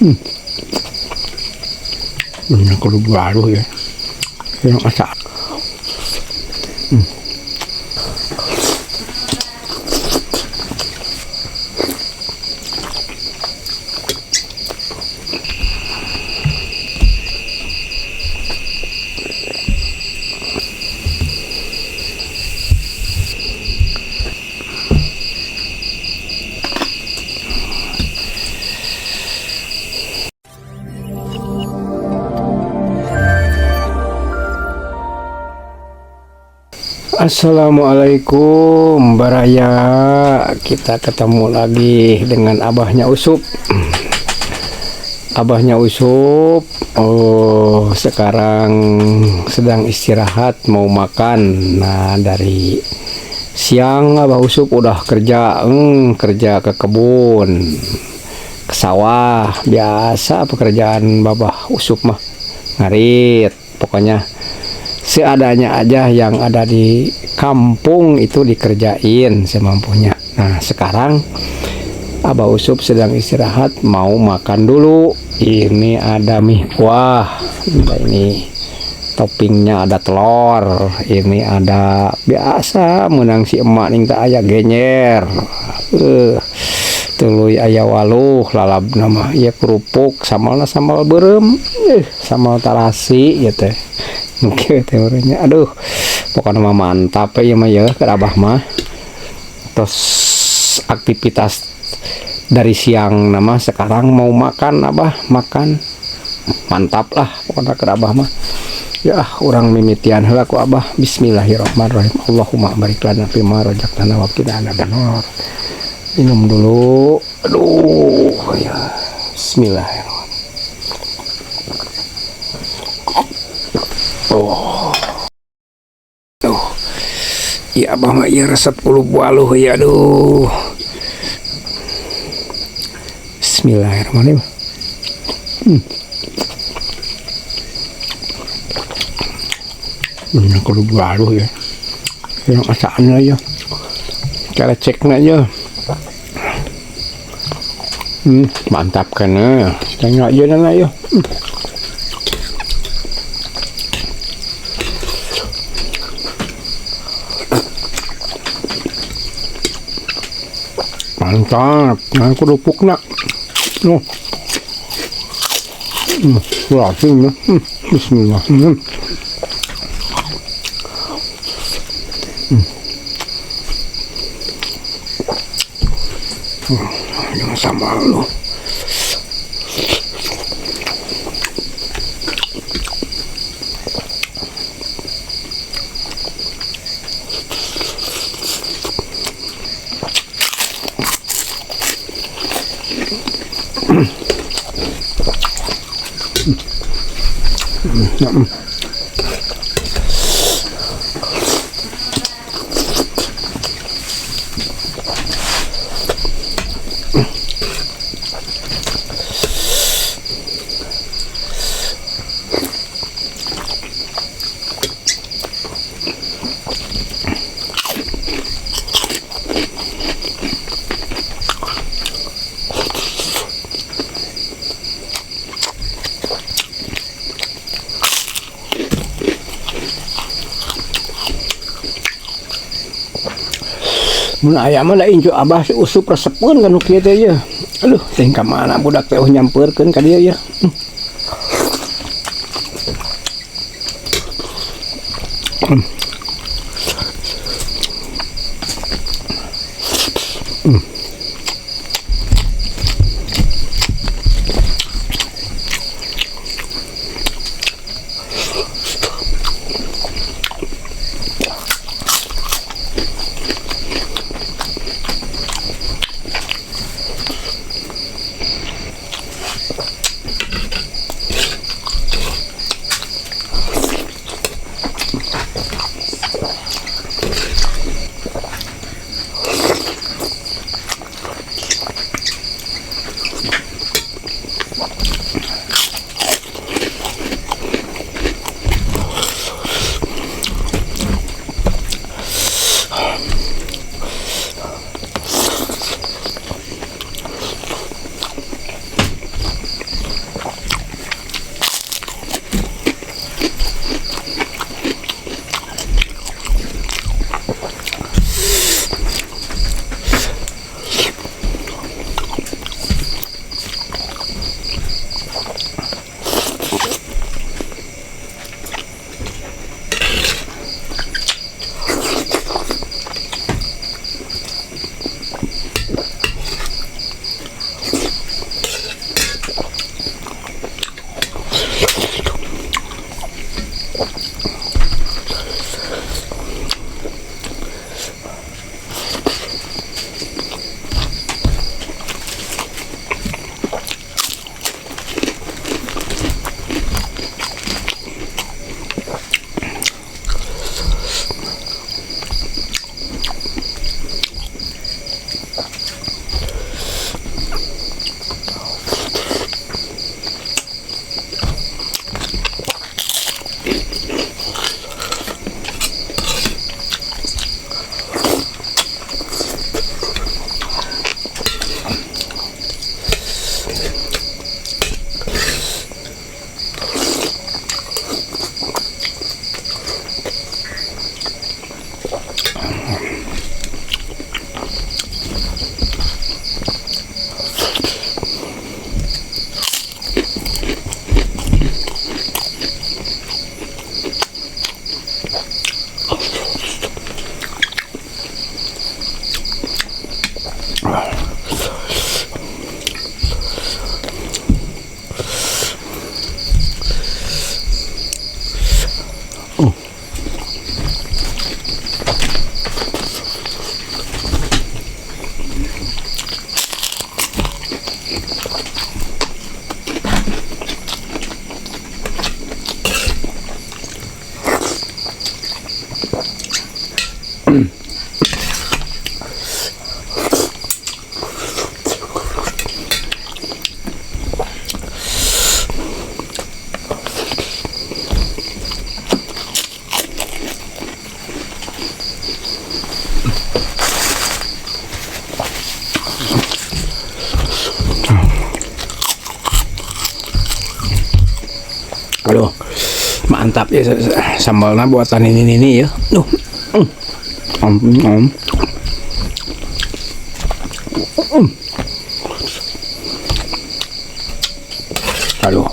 Ini kudu baru ya. Yang asak. Assalamualaikum Baraya. Kita ketemu lagi dengan Abahnya Usup. Abahnya Usup, oh, sekarang sedang istirahat, mau makan. Nah, dari siang Abah Usup udah kerja, kerja ke kebun, ke sawah. Biasa pekerjaan Babah Usup mah ngarit, pokoknya seadanya aja yang ada di kampung itu dikerjain semampunya. Nah, sekarang Abah Usup sedang istirahat, mau makan dulu. Ini ada mie kuah, ini toppingnya ada telur, ini ada biasa menang si emak ning tak aya genyer, tuluy aya waluh lalab nama ya kerupuk, samalna sambal beureum, sambal tarasi gitu. Mungkin teorinya, aduh, pokoknya mah mantap ya mah ya ke Abah mah. Terus aktivitas dari siang nama sekarang mau makan Abah, makan mantap lah pokoknya ke Abah mah. Ya urang mimitian heula ku Abah. Bismillahirrahmanirrahim. Allahumma barik lana fima razaqtana wa qina adzabannar. Minum dulu. Aduh ya. Bismillahirrahmanirrahim. Oh. Tuh. Ya Abah mah ieu resep kulub waluh ya aduh. Bismillahirrahmanirrahim. Ini kulub waluh ya. Yang asaannya ya. Cara cekna ya. Mantap kan ya. Tengok aja nana ya. Mantap, nah kerupuk nak. Oh. Langsung ya. Bismillah. Jangan sama lu. Mun aya mah da incu Abah si Usup resepeun ka nu kieu teh ye. Aduh, teh ka mana budak teh nyampeurkeun ka dieu ye. Aduh, mantap ya sambalnya buatan ini ya. Duh. Mm. Mm. Mm. Aduh.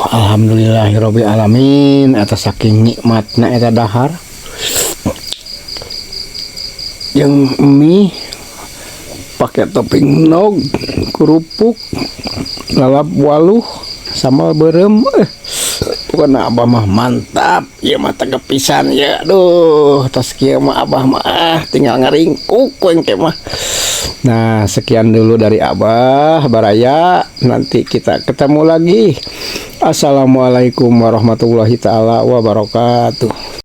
Alhamdulillahirabbil alamin atas saking nikmatna eta dahar jeung mie pakai topping nog, kerupuk, lalap waluh, sambal beureum, pokokna abah mah mantap ieu mah tegep pisan ya. Aduh, tos kieu mah abah mah tinggal ngaringkuk we engke mah. Nah, sekian dulu dari Abah Baraya. Nanti kita ketemu lagi. Assalamualaikum warahmatullahi taala wabarakatuh.